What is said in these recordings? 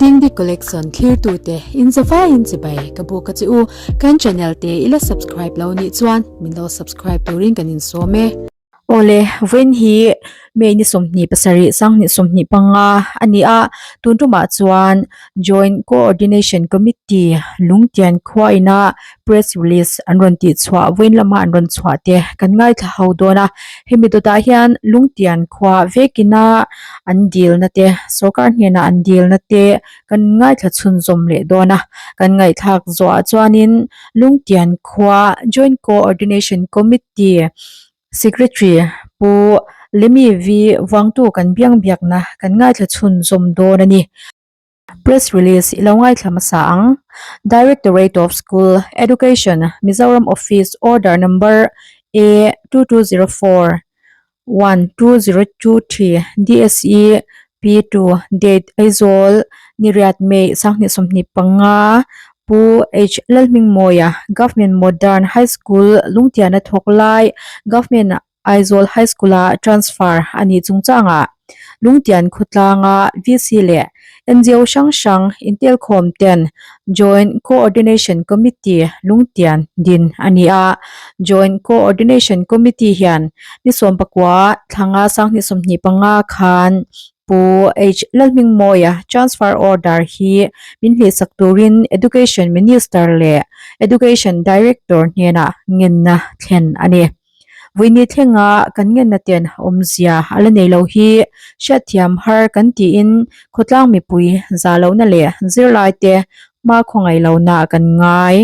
Dingdi Collection thlirtute in zavaiin chibai ka buk a che u. Kan channel te i la subscribe lo nih chuan min lo subscribe turin kan insawm e. Awle, vawiin hi May ni 27 sanghnih 25 a ni a, tun tumah chuan Joint Coordination Committee Lungtian khua ina press release an rawn tih chhuah vawiin lama an rawn chhuah te kan ngaithla ho dawn a, hemi dawtah hian Lungtian khua vekina an dilna te sorkar hnenah an dilna te kan ngaithla chhunzawm leh dawn a, kan ngaihthlak zawhah chuanin Lungtian khua Joint Coordination Committee Secretary Pu Lemi V Vuangtu kan biang biakna kan ngaithla chhunzawm dawn a ni. Press release i lo ngaithla hmasa ang. Directorate of School Education, Mizoram Office Order Number A 2204 12023 DSE P2 Date Aizawl Niriat May 2025 Pu H Lalhmingmawia Government Modern High School Lungtiana thawk lai Government Aizawl High School-a transfer a nih chungchangah Lungtian khawtlanga VC leh NGO hrang hrang intelkhawm ten Joint Coordination Committee Lungtian din a ni a. Joint Coordination Committee hian ni 19 thlanga 2025 khan Pu H Lalhmingmawia transfer order hi min hlihsak turin Education Minister leh Education Director hnenah ngenna thlen a ni. Vawiini thlenga kan ngenna ten awmzia a la nei lo hi hriatthiam har kan tiin khawtlang mipui za lohna leh zirlaite hma khawngaih lohna kan ngai.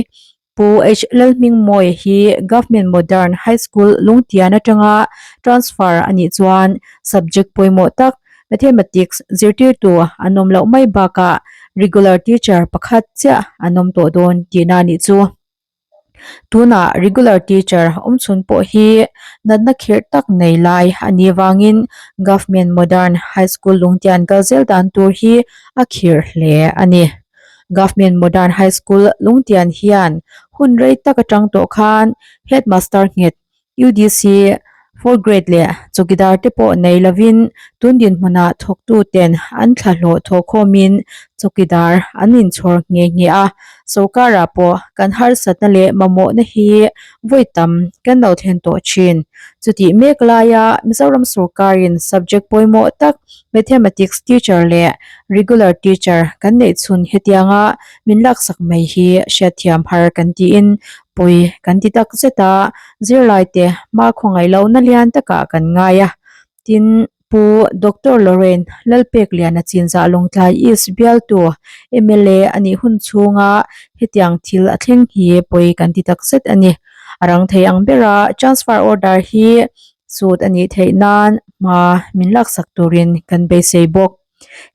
Pu H Lalhmingmawia hi Government Modern High School Lungtian atanga transfer a nih chuan subject pawimawh tak Mathematics zirtirtu an awm loh mai bakah regular teacher pakhat chiah an awm tawh dawn tihna a nih chu. Tunah regular teacher awm chhun pawh hi natna khirh tak nei lai a nih vangin Government Modern High School Lungtian kal zel dan tur hi a khirh hle a ni. Government Modern High School Lungtian hian hun rei tak atang tawh khan Headmaster nghet UDC Fourth Grade leh chawkidar te pawh nei lovin tun dinhmunah thawktu ten an thla hlawh thawhkhawmin chawkidar an inchhawr nghe nghe a, sorkarah pawh kan harsatna leh mamawhna hi vawi tam kan lo thlen tawh thin. Chutih mek laia Mizoram sorkarin subject pawimawh tak Mathematics teacher leh regular teacher kan neih chhun hetianga min laksak mai hi hriatthiam har kan tiin pawi kan ti tak zet a, zirlaite hma khawngaih lohna lian takah kan ngai a, tin Pu Doctor Lorrain Lalpekliana Chinzah Lawngtlai East bialtu mla a nih hun chhunga hetiang thil a thleng hi pawi kan ti tak zet a ni. A rang thei ang bera transfer order hi sut a nih theih nan hma min laksak turin kan beisei bawk.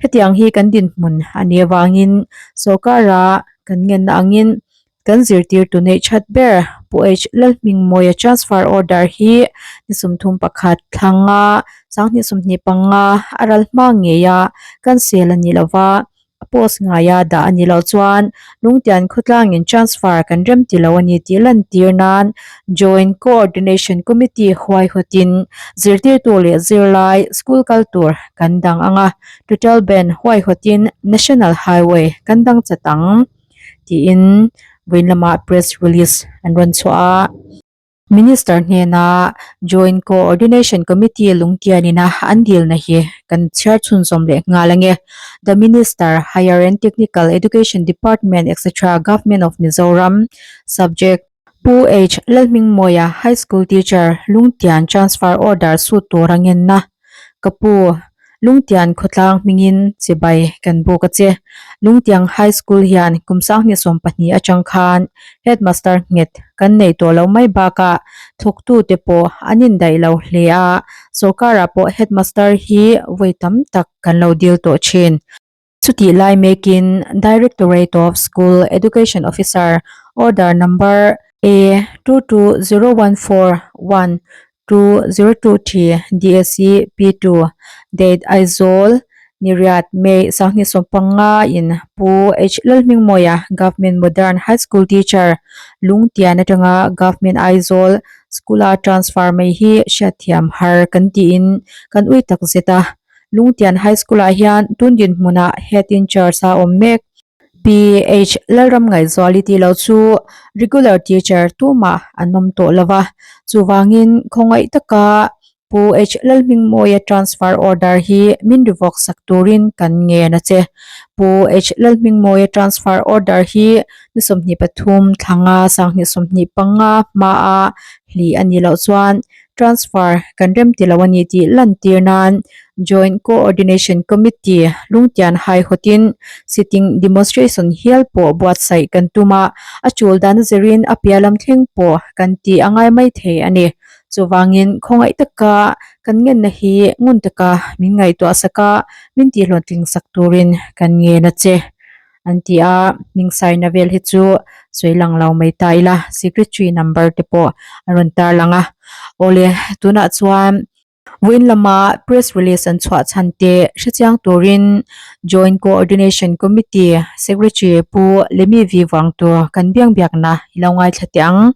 Hetiang hi kan dinhmun a nih avangin sorkara kan ngenna angin Kan zirtirtu neih that ber Pu H Lalhmingmawia transfer order hi ni 31 thla nga 2025 a ral hma ngei a cancel a ni lova, a post ngaia dah a ni loh chuan Lungtian khawtlangin transfer kan rem ti lo a ni tih lantir nan Joint Coordination Committee huaihawtin zirtirtu leh zirlai school kal tur kan dang ang a, total ban huaihawtin National Highway kan dang chat ang. tiin vawiin lamah press release an rawn chhuah a. Minister hnena Joint Coordination Committee lungtian ina an dilna hi kan chhiar chhunzawm leh nghal ange. The Minister, Higher and Technical Education Department etc. Government of Mizoram Subject, Pu H Lalhmingmawia High School Teacher Lungtian Transfer Order sut tur a ngenna Ka pu, Lungtian khawtlang hmingin chibai kan buk a che. Lungtiang High School hian kum 2020 atang khan Headmaster nghet kan nei tawh lo mai bakah thawktute pawh an indaih lo hle a, sorkarah pawh Headmaster hi vawi tam tak kan lo dil tawh thin. Chutih lai mekin Directorate of School Education Officer Order Number A 2201412023 DSE P2 Date Aizawl Niriat May 2015 in Pu H Lalhmingmawia Government Modern High School Teacher Lungtian atanga Government Aizawl School-a transfer mai hi hriatthiam har kan tiin kan ui takzet a. Lungtian High School-ah hian tun dinhmunah Head in Charge a awm mek. PH Lalramngaihzuali tih loh chu regular teacher tumah an awm tawh lo va, chuvangin khawngaih taka Pu H Lalhmingmawia transfer order hi min revoke sak turin kan ngen a che. Pu H Lalhmingmawia transfer order hi ni 23 thlanga 2025 hmaa hlih a nih loh chuan transfer kan remti lo a ni tih lantir nan Joint Coordination Committee Lungtian haihawtin sitting demonstration hial pawh buatsaih kan tum a, a tul dan zirin a piah lam thleng pawh kan tih a ngai mai thei a ni. Chuvangin khawngaih taka kan ngenna hi ngun taka min ngaihtuah sak a, min tihhlawhtling sak turin kan ngen a che, an ti a. Hming saina vel hi chu sawi lang lo mai ta ila, secretary number te pawh a rawn tarlang a. Awle, tunah chuan Vawiin lama press release an chhuah chhan te hrechiang turin Joint Coordination Committee Secretary Pu Lemi Vi vang tur kan biang biakna i lo ngaithla teh ang.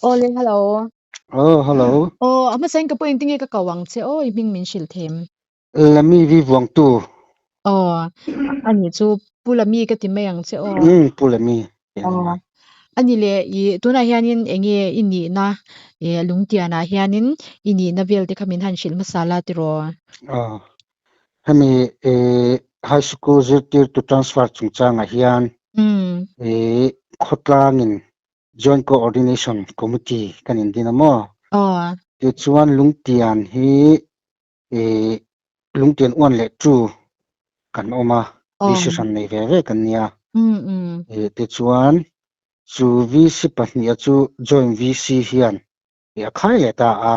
Awle hello. Oh hello. Aw a hmasa in ka pawh engtin nge ka ko ang che aw i hming min hrilh them. Lemi Vi vuang tu. Aw ani chu Pu Lemi ka ti mai ang che aw. Umm Pu Lemi. Aw ani le i tunah hianin eng nge i nihna eh lungtianah hianin i nihna vel te kha min han hrilh hmasa la tiraw? Aw hemi eh high school zirtirtu transfer chungchangah hian eh khawtlangin Joint Coordination Committee kan indin a maw? Aw. Tichuan lungtian hi eh lungtian uan leh tu kan awm a, VC hran nei ve ve kan nia. Eh tichuan chu VC pahniha chu joint VC hian eh a khai leh ta a.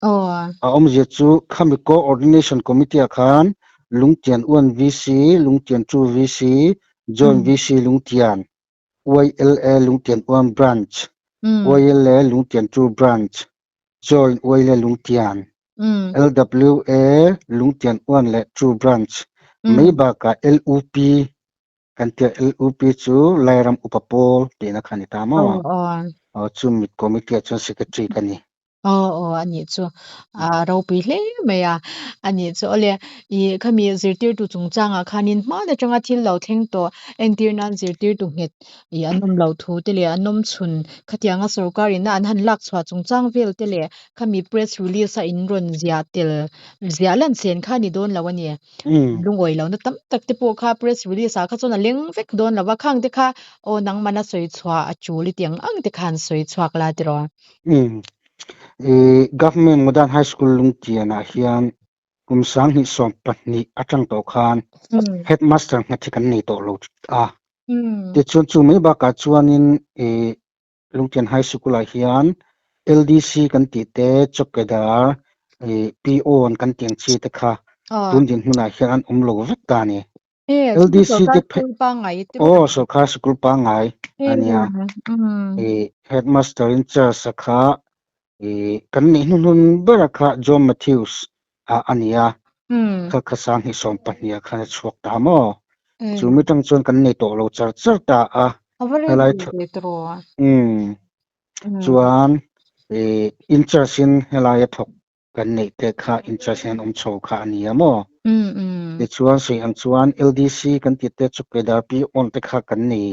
A awmzia chu khami coordination committee ah khan lungtian uan VC, lungtian tu VC, joint VC lungtian, YLA Lungtian Uan Branch, YLA Lungtian Two Branch, Joint YLA Lungtian, LWA Lungtian Uan leh Two Branch mai bakah LUP kan tia LUP chu Lairam Upa Pawl tihna kha a ni ta maw? Aw chumi committee ah chuan secretary ka ni. Aw aw a nih chu a ropui hle mai a, a nih chu awle ih khami zirtirtu chungchangah khanin hman atanga thil lo thleng tawh entir nan zirtirtu nghet ih an awm loh thu te leh an awm chhun khatianga sorkar ina an han lak chhuah chungchang vel te leh khami press release a in rawn ziah tel ziah lan chen kha a ni dawn lo a ni. Lungawi lohna tam tak te pawh kha press release ah kha chuan a leng vek dawn lo va khang te kha aw nangmahna sawi chhuah a tul i tih ang ang te khan sawi chhuak la tiraw. Umm. I Government Modern High School Lungtianah hian kum 2012 atang tawh khan Headmaster nghet hi kan nei tawh lo a. Tichuan chu mai bakah chuanin i Lungtian High School-ah hian LDC kan tih te, Chowkidar, i PO an kan tih ang chi te kha tun dinhmunah hian an awm lo vek ta a ni. E, chu LDC sorkar te phe school pangngai te aw sorkar school pangngai e ania um i headmaster in charge a kha i kan neih hnuhnun ber a kha John Matthews a ania um kha kha 2012 ah khan a chhuak ta maw e chu mi tang chuan kan nei tawh lo char char ta a a va rei helai ve ve tawh um um chuan i in charge in helai a thawk kan neih te kha interest hian awm chho kha a ni a maw? Tichuan sawi ang chuan LDC kan tih te chu Kedar Pi on te kha kan nei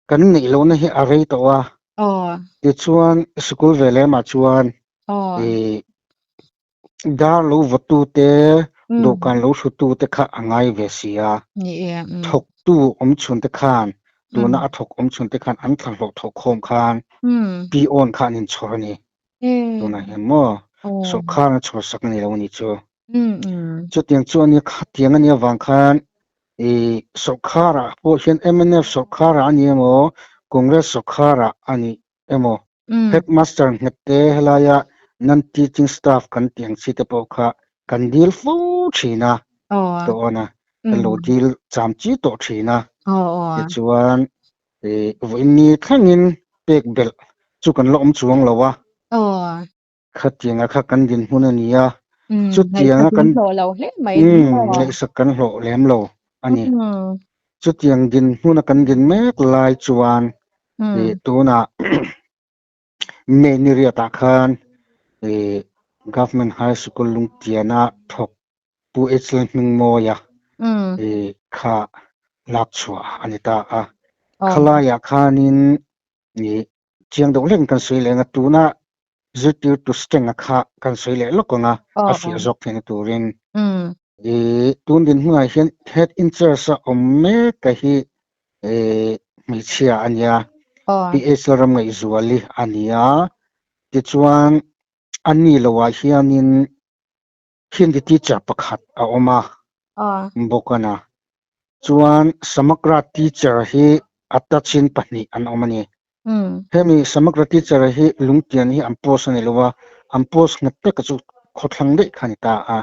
kan neih lohna hi a rei tawh a. Tichuan sikul ve lemah chuan ih dar lo vawtu te dawhkan lo hrutu te kha a ngai ve si a. Thawktu awm chhun te khan tuna a thawk awm chhun te khan an thlahlawh thawh khawm khan Pi on kha an inchhawr a ni. Tunah hian maw sawrkar a chhuah sak a ni lo a nih chu. Chutiang chu a nia khatiang a nih avang khan ih sawrkarah pawh hian mnf sawrkarah a ni emaw Congress sawrkarah a ni emaw headmaster nghet te helaia non teaching staff kan tih ang chi te pawh kha kan dil fo thin a tawh a kan lo dil cham chi tawh thin a tichuan Ih vawiin ni thlengin pek belh chu kan la awm chuang lo a. Khatianga kha kan dinhmun a ni a. Chutianga kan ngaihsak kan hlawh lem lo a ni. Chutiang dinhmuna kan din mek lai chuan ih tunah May ni riatah khan ih Government High School Lungtiana thawk. Pu H Lalhmingmawia kha lak chhuah a ni ta a. Khalaiah khanin chiang deuh hlekin kan sawi leh ang a, tuna zirtirtu strength-a kha kan sawi leh lawk ang a, a fiah zawk theihna turin. Tun dinhmunah hian head in charge-a awm mek a hi hmeichhia a nia, PH Lalramngaihzuali a ni a. Tichuan, a ni loah hianin Hindi teacher pakhat a awm a bawk a na. Chuan Samagra teacher hi a touch in pahnih an awm a ni. Hemi Samagra teacher hi Lungtian hi an post a ni lo a, an post nghet taka chu khawthlang daih kha a ni ta a.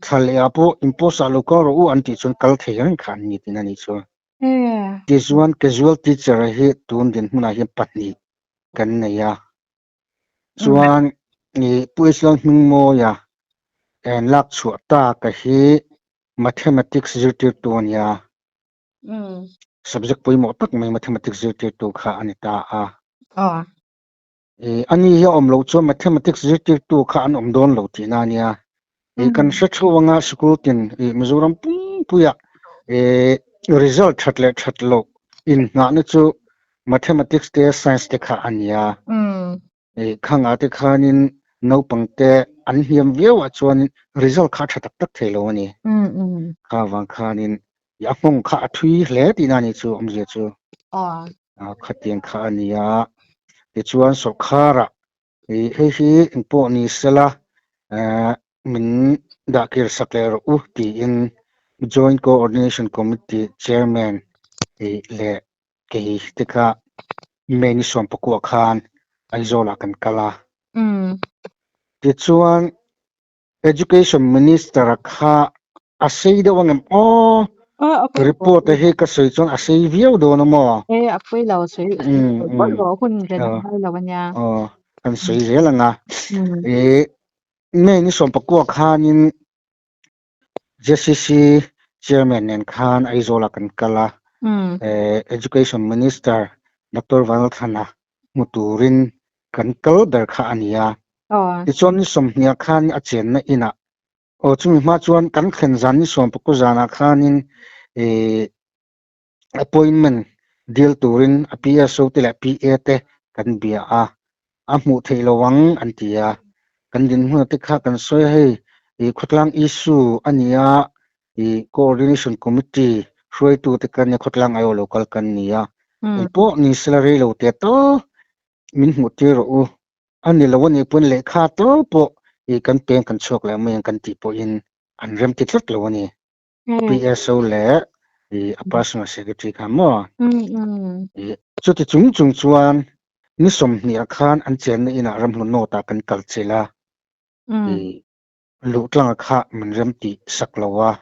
Thla leh ah pawh in post ah lo kal rawh u an tih chuan kal thei reng kha an ni tihna a nih chu. Tichuan casual teacher hi tun dinhmunah hian pahnih kan nei a. Chuan Pu Islam Hmingmawia en lak chhuah ta ka hi Mathematics zirtirtu a nia. Subject pawimawh tak mai Mathematics zirtirtu kha a ni ta a. Ani hi a awm loh chuan Mathematics zirtirtu kha an awm dawn lo tihna a nia. Kan hre thu anga sikul tin Mizoram pumpuiah result that leh that loh inngahna chu Mathematics te Science te kha a nia. Khangah te khanin naupang te an hliam viau ah chuan result kha a tha tak tak thei lo a ni. Kha vang khanin a nghawng kha a thui hle tihna a ni chu awmzia chu. Khatiang kha a nia. Tichuan sawrkharah Hei hi engpawh ni sela min dah kir sak leh rawh u tiin Joint Coordination Committee Chairman leh kei te kha May ni sawmpakua khan Aizawlah kan kal a. Tichuan Education Minister a kha a sei deuh angem aw? Report a hi ka sawi chuan a sei viau dawn a maw? E a pawi lo sawi pawi lo hun ren a ngai lo ania. Aw kan sawi zel anga. E May ni sawmpakua khanin JCC Chairman nen khan Aizawl ah kan kal a. Education Minister Doctor Vanlalthana hmu turin kan kal ber kha a ni a. Tichuan ni sawmhniah khan a chenna inah aw chumi hma chuan kan thlen zan ni sawmpaku zanah khanin ih appointment deal turin a PSO te leh PA te kan bia a, a hmuh theih lo ang an ti a. Kan dinhmun te kha kan sawi a hei ih khawtlang issue a ni a ih coordination committee hruaitu te kan nia khawtlang aiawh lo kal kan ni a, engpawh ni sela rei lo teh tal min hmuh tir rawh u. A ni lo a nih pawn lehkha tal pawh ih kan peng kan chhuak leh mai ang kan tih pawhin an rem ti tlat lo a ni. PSO leh ih a personal secretary kha maw? Ih chuti chung chung chuan ni sawmhnih ah khan an chenna inah ramhlun note ah kan kal chilh a. Ih luh tlanga kha min rem tih sak lo a.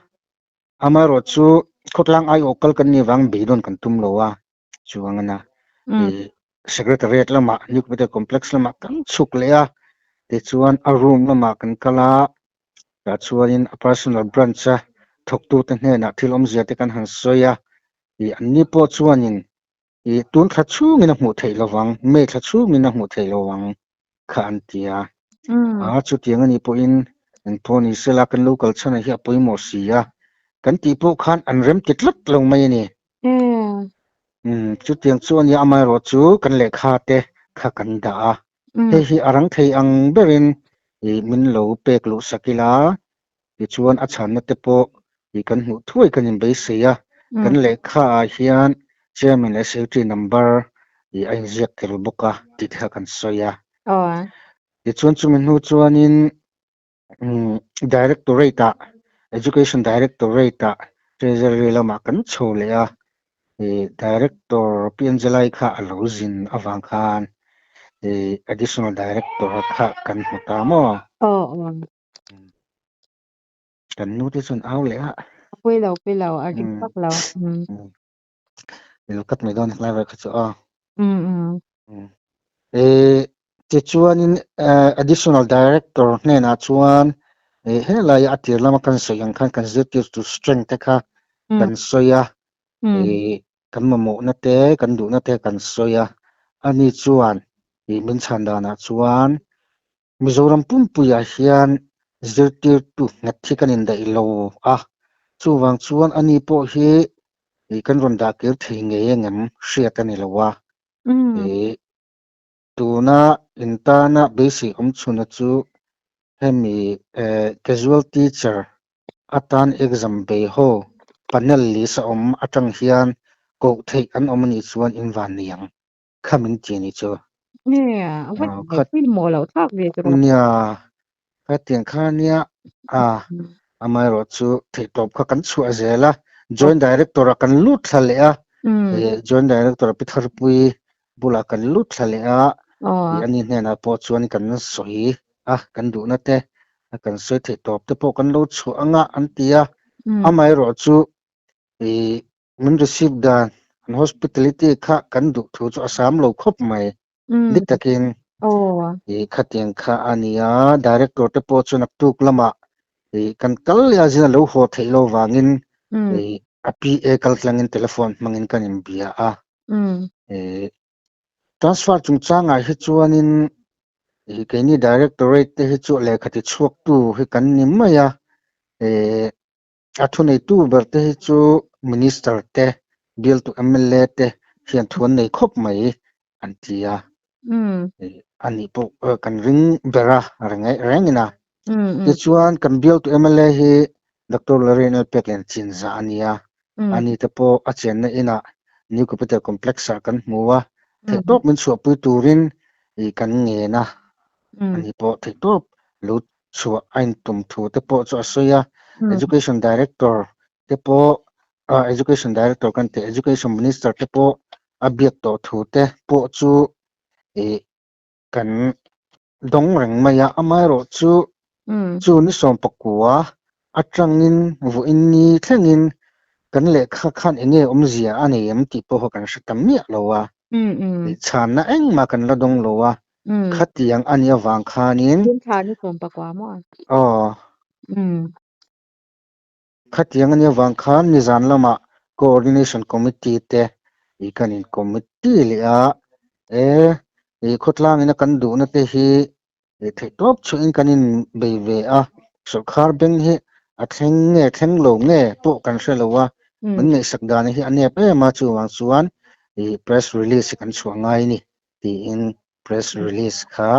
Amaherawh chu khawtlang aiawh kal kan nih vang beidawn kan tum lo a. Chuang a na. I secretariat lamah New Capital Complex lamah kan chhuk leh a, tichuan a room lamah kan kal a, tah chuanin a personal branch a thawktute hnenah thil awmzia te kan han sawi a, i anni pawh chuanin i tun thla chhungin a hmuh theih lovang, May thla chhungin a hmuh theih lovang kha an ti a. A chutiang anih pawhin engpawh ni sela kan lo kal chhan ah hi a pawimawh si a, kan tih pawh khan an rem ti tlat lo mai a ni. Chutiang chu a nia, amaherawh chu kan lehkha te kha kan dah a, hei hi a rang thei ang berin min lo pek luh sak ila, tichuan a chhanna te pawh kan hmuh thuai kan inbeisei a, kan lehkha ah hian chairman leh secretary number a inziak tel bawk a tih te kha kan sawi a. Tichuan chumi hnu chuanin Directorate ah Education Directorate ah Treasury lamah kan chho leh a, Director Pi Angelai kha a lo zin avang khan Additional Director kha kan hmu ta maw? Kan nu te chuan au leh a. Pui lo pui lo a ring vak lo. I lo cut mai dawn hlai vel kha chu a. Tichuanin Additional Director hnenah chuan helai a tir lama kan sawi ang khan kan zirtirtu strength te kha kan sawi a, kan mamawhna te kan duhna te kan sawi a, ani chuan min chhan danah chuan Mizoram pumpuiah hian Zirtirtu nghet hi kan indaih lo a, chuvang chuan ani pawh hi kan rawn dah kir thei ngei engem hriat a ni lo a. Tuna intana beisei awm chhuna chu hemi casual teacher atan exam bei ho panel list a awm atang hian koh theih an awm anih chuan in van nei ang kha min ti a ni chu. Nia, khatiang kha nia a, amaherawh chu theihtawp kha kan chhuah zel a, Joint Director ah kan lut thla leh a, Joint Director Pi Tharpui bulah kan lut thla leh a, ani hnenah pawh chuan kan sawi a, kan duhna te kan sawi theihtawp te pawh kan lo chhuah anga an ti a, amaherawh chu min receive dan an hospitality kha kan duh thu chu a sam lo khawp mai. Dik takin khatiang kha a ni a, director te pawh chu naktuk lamah kan kal leh a zin a lo haw theih lo vangin a PA kal tlangin telephone hmangin kan inbia a. Transfer chungchangah hi chuanin keini directorate te hi chu lehkha tichhuaktu hi kan ni mai a, A thuneitu ber te hi chu Minister te, bialtu mla te hian thu an nei khawp mai an ti a. Ani pawh kan ring ber a, rengin a. Tichuan kan bialtu mla hi Doctor Lorraine L. Peklian Chinzah a ni a. Ani te pawh a chenna inah New Capital Complex ah kan hmu a. Theihtawp min chhuahpui turin kan ngen a. Ani pawh theihtawp lo chhuah a intum thu te pawh chu a sawi a, Education Director te pawh ah Education Director kan tih Education Minister te pawh a biak tawh thu te pawh chu ih kan dawng reng mai a, amaherawh chu chu ni 19 atangin vawiin ni thlengin kan lehkha khan eng nge awmzia a nei em tih pawh kha kan hre ta miah lo a, chhanna engmah kan la dawng lo a, Khatiang a nih avang khanin. Tin thla ni 19 maw? Aw. Khatiang a nih avang khan nizan lamah Coordination Committee te i kan in committee leh a, e i khawtlangin a kan duhna te hi theihtawp chhuahin kan in bei ve a, sawrkar beng hi a thleng nge thleng lo nge pawh kan hre lo a, min ngaihsak dan hi a nep em a, chuvang chuan i press release hi kan chhuah ngai a ni. tiin press release kha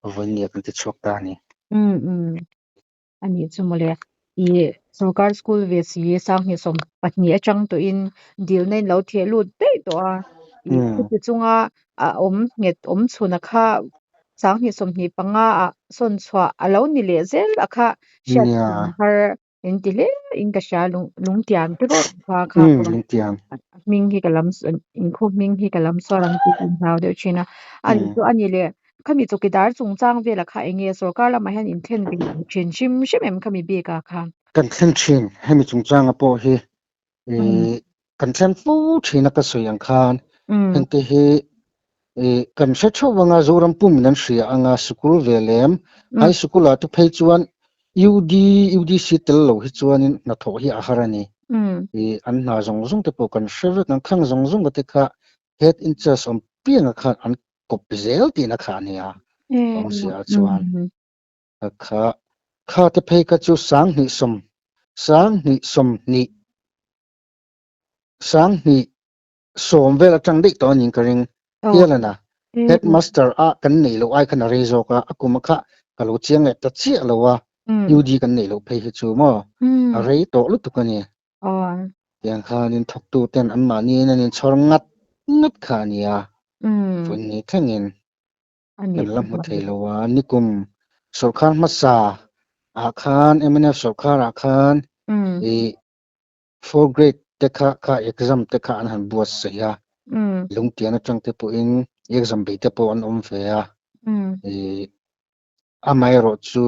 vawinia kan ti chhuak ta a ni. Umm umm a nih chu mawle. I sorkar school ve si 2020 atang tawhin dilna in lo theh lut daih tawh a. I chuti chunga a awm nghet awm chhuna kha 2025 ah sawn chhuah a lo ni leh zel a kha hriat thiam har In ti hle in ka hria lung lungtian te rawh kha kha Umm lungtian. Hming hi ka lam inkhaw hming hi ka lam sual ang tih ka inhlau deuh thin a. A nih chu a ni le khami chawkidar chungchang velah kha eng nge sorkar lamah hian in thlen ve thin hrim hrim em khami bikah khan? Kan thlen thin hemi chungchanga pawh hi Kan thlen fo thin a ka sawi ang khan hengte hi kan hre theuh anga Zoram pumin an hria anga sikul ve lem high sikul ah te phei chuan UD UDC tel lo hi chuanin hnathawh hi a har a ni. An hna zawng zawng te pawh kan hre vek ang khang zawng zawng te kha head in charge awm pianga khan an kawp zel tihna kha a nia awmzia ah chuan. Kha kha te phei kha chu 2010 2020 2010 vel atang daih tawh a niin ka ring hial a na. Headmaster a kan neih loh ai khan a rei zawk a, a kum a kha ka lo chiang leh ta chiah lo a, UD kan neih loh phei hi chu maw a rei tawh lutuk a ni. Tiang khanin thawktu ten anmahniin an inchhawr ngat ngat kha a nia, vawiin thlengin. Kan la hmu thei lo a, nikum sawrkar hmasa ah khan mnf sawrkar ah khan i four grade te kha kha exam te kha an han buatsaih a, lungtian atang te pawhin exam bei te pawh an awm ve a, i amaherawh chu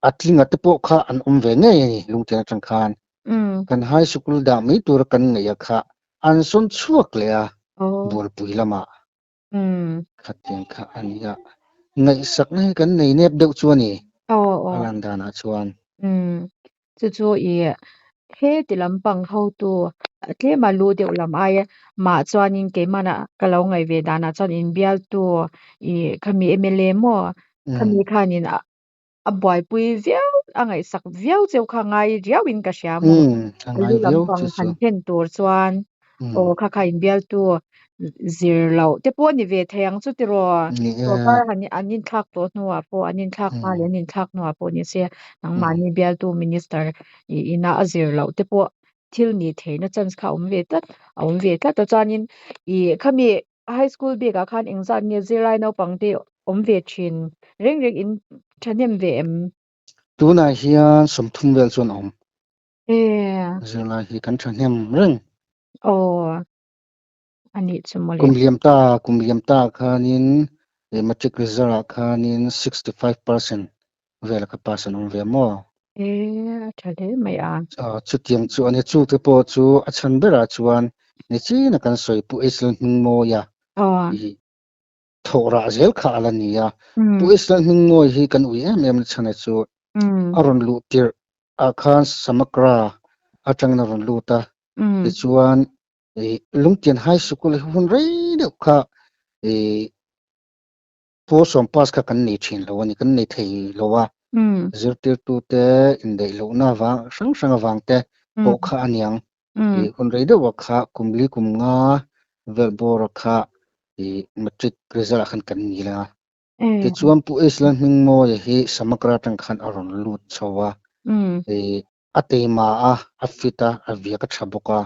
a tlinga te pawh kha an awm ve ngei a ni lungtian atang khan. Kan high sikul dah mai tura kan ngaih a kha an sawn chhuak leh a bualpui lamah. Khatiang kha a ni a, ngaihsakna hi kan nei nep deuh chu a ni a lan danah chuan. Chu chu i heti lampang hotu tlema lu deuh lam ai mah chuanin keimahna ka lo ngaih ve danah chuan inbialtu i khami mla maw khami khanin a buaipui viau a ngaihsak viau cheu kha ngai riau in ka hria maw? A A ngai lu viau lampang chu chu. han thlen tur chuan aw kha kha inbialtu zir loh te pawh a ni ve thei ang chu tiraw? Ni e. Sorkar han an inthlak tawh hnuah pawh an inthlak hma leh an inthlak hnuah pawh ni se nangmahni bialtu minister ina a zir loh te pawh thil nih theihna chance kha a awm ve tlat a awm ve tlat a chuanin ih khami high school bikah khan engzat nge zirlai naupang te awm ve thin reng reng in thahnem ve em? Tunah hian 30 vel chuan a awm. E. Zirlai hi kan thahnem reng. Aw. A nih chu mawle. Kum liam ta, kum liam ta khanin matric result ah khanin 65% vel kha pass an awm ve maw? E, a tha hle mai a. Chutiang chu a ni. Chu te pawh chu a chhan berah chuan nichina kan sawi Pu H Lalhmingmawia i thawh rah zel kha a la ni a. Pu H Lalhmingmawia hi kan ui em em na chhan a chu a rawn luh tirh ah khan Samakra atangin a rawn lut a. Tichuan Lungtian High School hi hun rei deuh kha Pawl sawm pass kha kan nei thin lo a ni, kan nei thei lo a. Zirtirtute indaih lohna avang hrang hrang avang te pawh kha a niang. Hun rei deuhah kha kum li kum nga vel bawra kha matric result ah khan kan nil a. Tichuan Pu H Lalhmingmawia hi Samakra atang khan a rawn lut chho a. A teima a, a fit a, a viak a tha bawk a.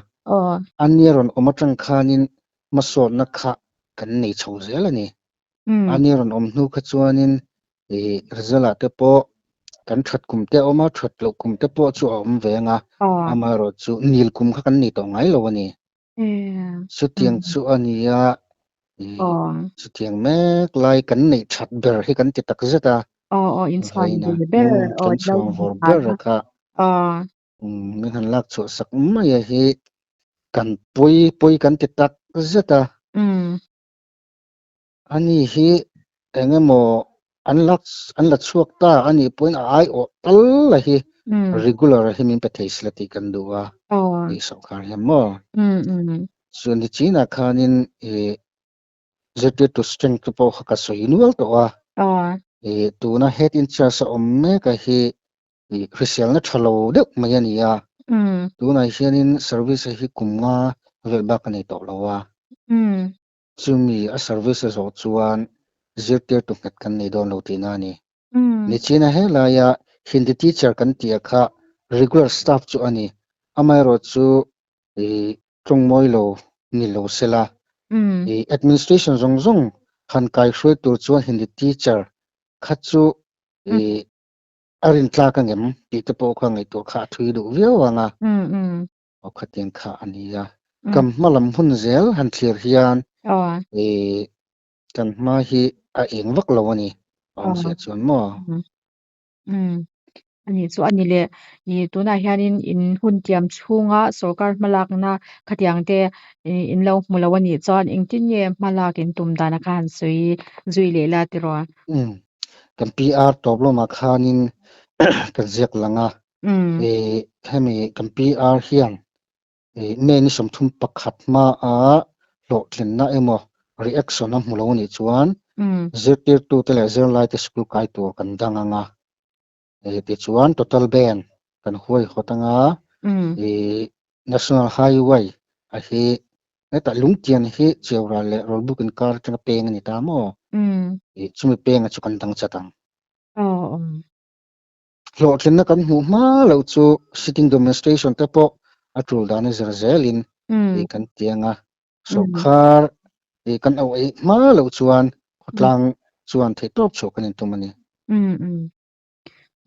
A nia rawn awm atang khanin hmasawtna kha kan nei chho zel a ni. A nia rawn awm hnu kha chuanin result ah te pawh kan that kum te a awm a, that loh kum te pawh chu a awm ve ang a, amaherawh chu nil kum kha kan nei tawh ngai lo a ni. Chutiang chu a ni a, chutiang mek lai kan neih that ber hi kan ti tak zet a. Aw aw in chhuan ve ber aw kan chhuang vawr ber a kha min han lak chhuah sak mai a hi kan pawi pawi kan ti tak zet a. Ani hi eng emaw an lak an la chhuak ta a nih pawhin a aiawh tal a hi regular a hi min pe thei sila tih kan duh a tih sawrkar hian maw. Chuan nichinah khanin ih zirtirtu strength te pawh kha ka sawi nual tawh a. Ih tuna head in charge a awm mek a hi ih hriselna tha lo deuh mai a ni a. Tunah hianin service a hi kum nga vel bak a nei tawh lo a. Chumi a service a zawh chuan zirtirtu nghet kan nei dawn lo tihna a ni. Nichina helaia Hindi teacher kan tih ah kha regular staff chu a ni. Amaherawhchu ih tawngmawi lo ni lo sela. Ih administration zawng zawng han kaihruai tur chuan Hindi teacher kha chu ih a rintlak angem tih te pawh kha ngaihtuah kha a thui duh viau ang a. Aw khatiang kha a ni a. Kan hma lam hun zel han thlir hian ih kan hma hi a eng vak lo a ni a awmzia chuan maw? A nih chu a ni le. Ih tunah hianin in hun tiam chhunga sorkar hmalakna khatiang te in lo hmu lo a nih chuan engtin nge hmalak in tum dan a kha han sawi zui leh la tiraw? Kan PR tawp lamah khanin kan ziak lang a. Hemi kan PR hian May ni 31 hmaa hlawhtlinna emaw reaction a hmu lo anih chuan zirtirtute leh zirlaite school kai tur kan dang ang a. Tichuan total ban kan huaihawt ang a, National Highway a hi hetah Lungtian hi Cheural leh Rawlbuk inkar atanga peng a ni ta maw? Chumi penga chu kan dang chat ang. Hlawhtlinna kan hmuh hma loh chu sitting demonstration te pawh a tul dan a zir zelin tih kan ti ang a. Sawrkar kan auh eih hma loh chuan khawtlang chuan theihtawp chhuah kan intum a ni.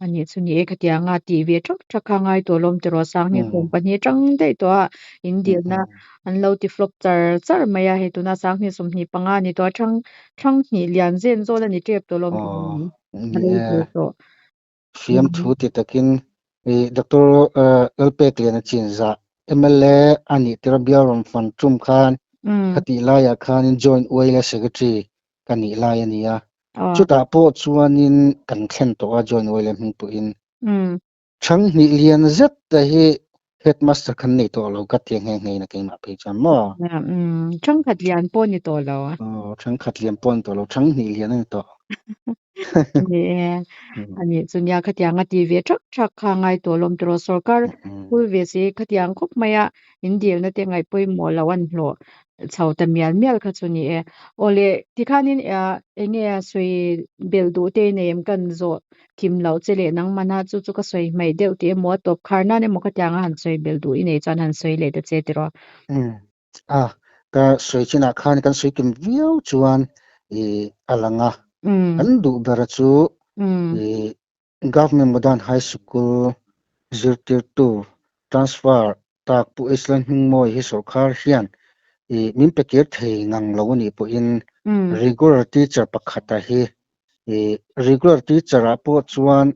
A nih chu ni e, khatianga tih ve thak thak kha ngai tawh lawm tiraw Sanghnih 12 atang daih tawh a in dilna an lo ti flop char char mai a, hei tuna Sanghnih 25 ni tawh a thang thang hnih lian zen zawl a ni tep tawh lawm tiraw. Ni e, fiamthu ti takin Doctor Lalpekliana Chinzah mla a nih tir a bial rawn fan tum khan khatih laiah khanin Joint Oil Secretary ka nih lai a ni a. Chutah pawh chuanin kan thlen tawh a Joint Oil hming pawhin. Thanghnih lian zet te hi Headmaster khan nei tawh lo ka ti nghe nghe in a keimah phei chuan maw? Thangkhat lian pawh ni tawh lo. Aw, thangkhat lian pawh ni tawh lo, thanghnih lian a ni tawh. Ni e, ani chu nia khatiang a ti ve thak thak kha ngai tawh lawm tawh sorkar phul ve si khatiang khawp mai a in dilna te ngaih pawimawh loh an hlawh chho ta mial mial kha chu ni e. Awle tikhanin enge a sawi belh duh te nei em kan zawh kim loh che leh nangmana chu chu ka sawi hmaih deuh tih emaw a tawp khar nan emaw khatiang a han sawi belh duh i nei chuan han sawi leh ta che tiraw. A ka sawi chinah khan kan sawi kim viau chuan i a lang a. Kan duh ber chu i Government Modern High School zirtirtu transfer tak Pu Island Hmingmawi hi sorkar hian i min pe kir thei ngang lo anih pawhin regular teacher pakhata hi i regular teacher ah pawh chuan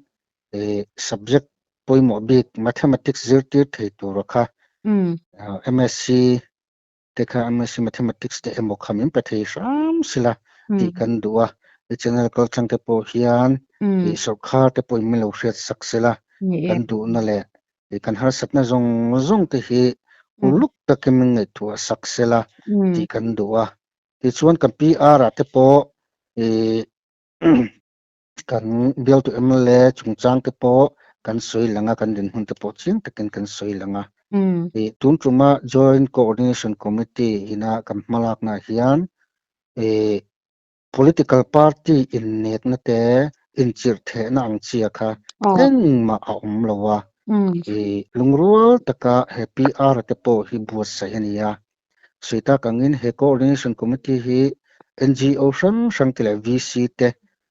i subject pawimawh bik Mathematics zirtir thei tura kha MSc te kha MSc Mathematics te emaw kha min pe thei hram sila tih kan duh a, i channel kaltlang te pawh hian i sorkar te pawhin min lo hriat sak sela kan duhna leh i kan harsatna zawng zawng te hi uluk takin min ngaihtuah sak sela tih kan duh a. Tichuan kan PR ah te pawh i kan bialtu mla chungchang te pawh kan sawi lang a, kan dinhmun te pawh chiang takin kan sawi lang a. I tun tuma Joint Coordination Committee ina kan hmalakna hian i political party innekna te inchirh thehna ang chia kha engmah a awm lo a. I lungrual taka he PR te pawh hi buatsaih a ni a. Sawi tak angin he Coordination Committee hi NGO hrang hrang te leh VC te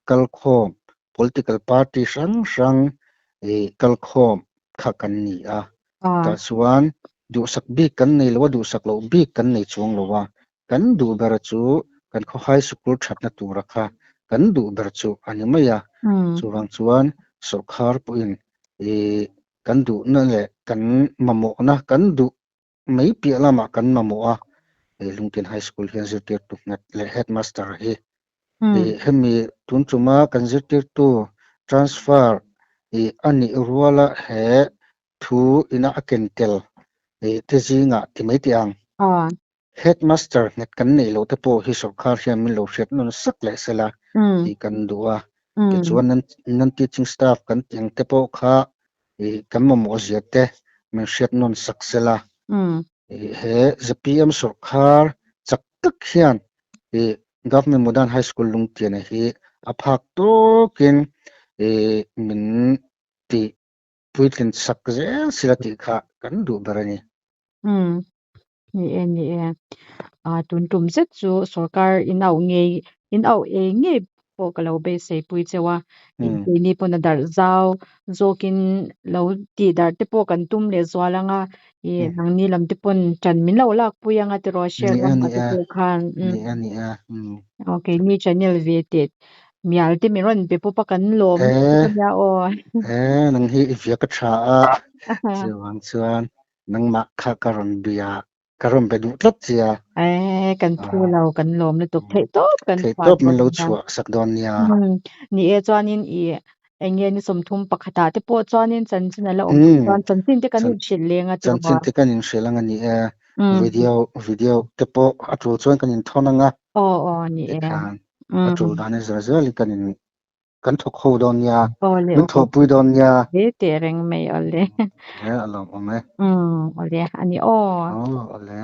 kalkhawm, political party hrang hrang kalkhawm kha kan ni a. Tah chuan duhsak bik kan nei lo a, duhsak loh bik kan nei chuang lo a. Kan duh ber chu kan khawhai sikul thatna tura kha kan duh ber chu a ni mai a. Chuvang chuan sawrkar pawhin kan duhna leh kan mamawhna kan duh mai piah lamah kan mamawh a, hei Lungtian High School hian zirtirtu nghet leh headmaster hi hemi tun tuma kan zirtirtu transfer a nih ruala he thu ina a ken tel te zingah ti mai teh ang. Headmaster nghet kan neih loh te pawh hi sorkar hian min lo hriat nawn sak leh sela tih kan duh a. Tichuan non teaching staff kan tih ang te pawh kha kan mamawh zia te min hriat nawn sak sela. He zpm sorkar chak tak hian Government Modern High School Lungtiana hi a phak tawkin min tih puitlin sak zel sela tih kha kan duh ber a ni. Ni e, ni e. A tun tum zet chu sorkar in auh ngei, in auh ei ngei pawh ka lo beisei pui cheu a. Keini pawn a darh zau zawkin lo tih darh te pawh kan tum leh zual ang a. I nangni lam te pawn ṭan min lo lak pui ang a tiraw share lamah te pawh khan. Ni e, ni e. Aw keini channel ve teh mial te min rawn be pawp a kan lawm lutuk a nia aw. E, nang hi i viak a ṭha a, chuvang chuan Nangmah kha ka rawn bia, ka rawn be duh tlat che a. E, kan phu lo, kan lawm lutuk theih tawp kan Theih chhuah tawp min dawn lo nia. chhuah sak dawn nia. Ni e, chuanin i eng nge ni 31 ah te pawh chuanin chanchin a la awm chuan chanchin te kan inhrilh leng a tiraw. Chanchin te kan inhrilh ang a ni e. Video, video te pawh a tul chuan kan inthawn ang a. Aw, aw, ni e. Tikhan a tul dan in zel zelin kan in Kan thawk ho dawn nia. Awle Min aw. thawhpui dawn nia. He teh reng mai awle. He a lawmawm e. Awle a ni aw. Aw awle.